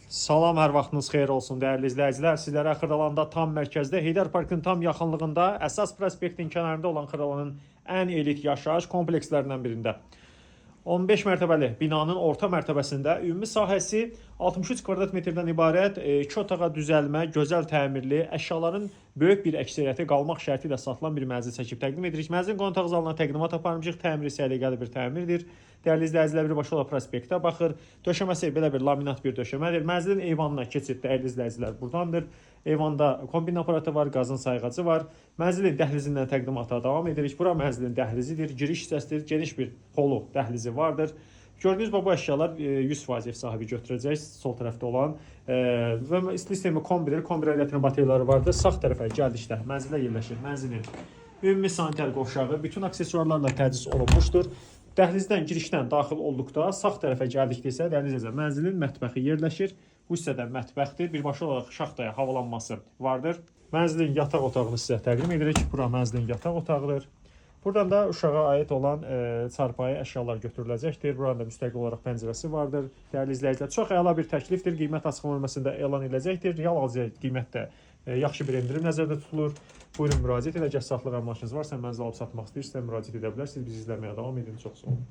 Salam, hər vaxtınız xeyir olsun, dəyərli izləyicilər. Sizlərə Xırdalanda tam mərkəzdə, Heydər Parkının tam yaxınlığında, əsas prospektin kənarında olan Xırdalanın ən elit yaşayış komplekslərindən birində 15 mərtəbəli binanın orta mərtəbəsində ümumi sahəsi 63 kvadrat metrdən ibarət iki otağa düzəlmə, gözəl təmirli, əşyaların böyük bir əksəriyyəti qalmaq şərti ilə satılan bir mənzil çəkib təqdim edirik. Mənzilin qonaq zalına təqdimat aparmışıq. Təmiri səliqəli bir təmirdir. Dəyərli izləyicilər, birbaşa olaraq prospektə baxır. Döşəməsi belə bir laminat bir döşəmədir. Mənzilin eyvanına keçid, dəyərli izləyicilər, burdandır. Eyvanda kombin aparatı var, qazın sayğacı var. Mənzilin dəhlizindən təqdimata davam edirik. Bura mənzilin dəhlizidir, giriş hissəsidir, geniş bir holu dəhlizi vardır. Gördüyünüz bu əşyalar 100% ev sahibi götürəcək, sol tərəfdə olan və isti sistemi kombidir, kombi radiatorun batareyaları vardır. Sağ tərəfə gəldikdə mənzilə yerləşir. Mənzilin ümumi sanitar qovşağı bütün aksesuarlarla təchiz olunmuşdur. Dəhlizdən girişdən daxil olduqda sağ tərəfə gəldikdə isə, dəyərli izləyicilər, mənzilin mətbəxi yerləşir. Bu hissədə mətbəxdir. Birbaşa olaraq şaxtaya havalanması vardır. Mənzilin yataq otağını sizə təqdim edirik. Bura mənzilin yataq otağıdır. Buradan da uşağa aid olan çarpayı əşyalar götürüləcəkdir. Buranın da müstəqil olaraq pəncərəsi vardır. Dəyərli izləyicilər, çox əla bir təklifdir. Qiymət açıqlama bölməsində elan ediləcəkdir. Real alıcıya qiymətdə yaxşı bir endirim nəzərdə tutulur. Buyurun, müraciət edək. Əgər satlıq əmlakınız varsa, mənzil alıb satmaq istəyirsinizsə, müraciət edə bilərsiniz. Bizi izləməyə davam edin. Çox sağ olun.